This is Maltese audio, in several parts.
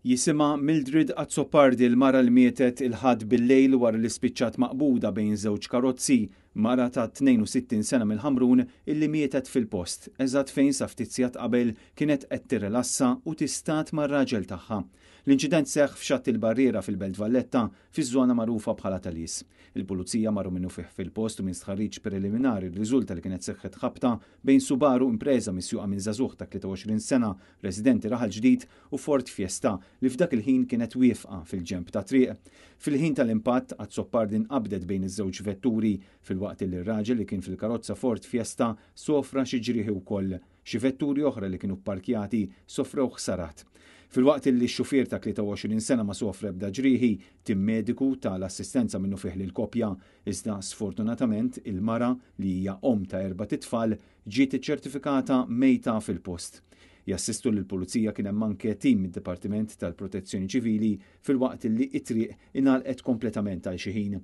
Jisimha Mildred Azzopardi l-mara li mietet il-Ħadd bil-lejl wara li spiċċat maqbuda bejn żewġ karozzi, mara ta' 62 sena mill-Ħamrun illi mietet fil-post, eżatt fejn sa ftit sigħat qabel kienet qed tirrilassa u tistad mar-raġel tagħha. L-inċident seħħ f'Xatt il-Barriera fil-Belt Valletta, fiż-żona magħrufa bħala Talis. Il-Pulizija marru minnufih fil-post u minn stħarriġ preliminari rriżulta li kienet seħħet ħabta bejn Subaru Impreza misjuqa minn żagħżugħ ta' 23 sena residenti Raħal Ġdid u Ford Fiesta li f'dak il-ħin kienet wieqfa fil-ġenb tat-triq. Fil-ħin tal-impatt, Azzopardi nqabdet bejn iż-żewġ vetturi filwaqt li r-raġel li kien fil-karozza Ford Fiesta sofra xi ġrieħi wkoll. Xi vetturi oħra li kienu pparkjati sofrew ħsarat. Filwaqt li x-xufier ta' 23 sena ma sofra ebda ġrieħi, tim mediku ta l-assistenza minnufih lill-koppja, iżda sfortunatament il-mara, li hija omm ta' erbat itfal, ġiet iċċertifikata mejta fil-post. Jassistu lill-Pulizija kien hemm anke tim mid-Dipartiment tal-Protezzjoni Ċivili filwaqt li t-triq ingħalqet kompletament għal xi ħin.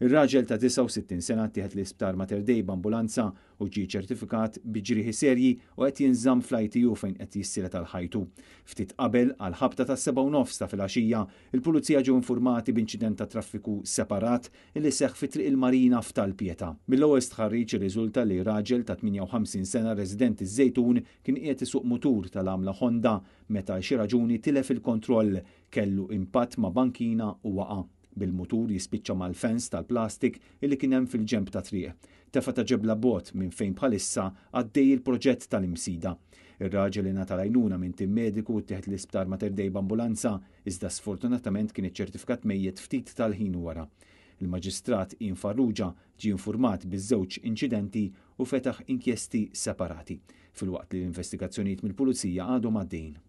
Ir-raġel ta' 69 sena ttieħed l-Isptar Mater Dei b'ambulanza u ġie ċertifikat bi ġrieħi serji u qed jinżamm fl-ITU fejn qed jissielet għal ħajtu. Ftit qabel, għall-ħabta tas-sebgħa u nofs ta' filgħaxija, il-Pulizija ġew infurmati b'inċident tat-traffiku separat li seħħ fi Triq il-Marina f'Tal-Pietà. Mill-ewwel stħarriġ irriżulta li raġel ta' 58 sena residenti ż-Żejtun kien qiegħed isuq mutur tal-għamla Honda meta għal xi raġuni tilef il-kontroll, kellu impatt ma' bankina u waqa', bil-mutur jispiċċa mal-fence tal-plastik illi kien hemm fil-ġenb tat-triq. Tefa' ta' ġebla bogħod minn fejn bħalissa għaddej il-proġett tal-Imsida. Ir-raġel ingħata l-għajnuna minn tim mediku u ttieħed l-Isptar Mater Dei b'ambulanza, iżda sfortunatament kien iċċertifikat mejjet ftit tal-ħin wara. Il-Maġistrat Ian Farrugia ġie infurmat biż-żewġ inċidenti u fetaħ inkjesti separati, filwaqt li l-investigazzjonijiet mill-Pulizija għadhom għaddejjin.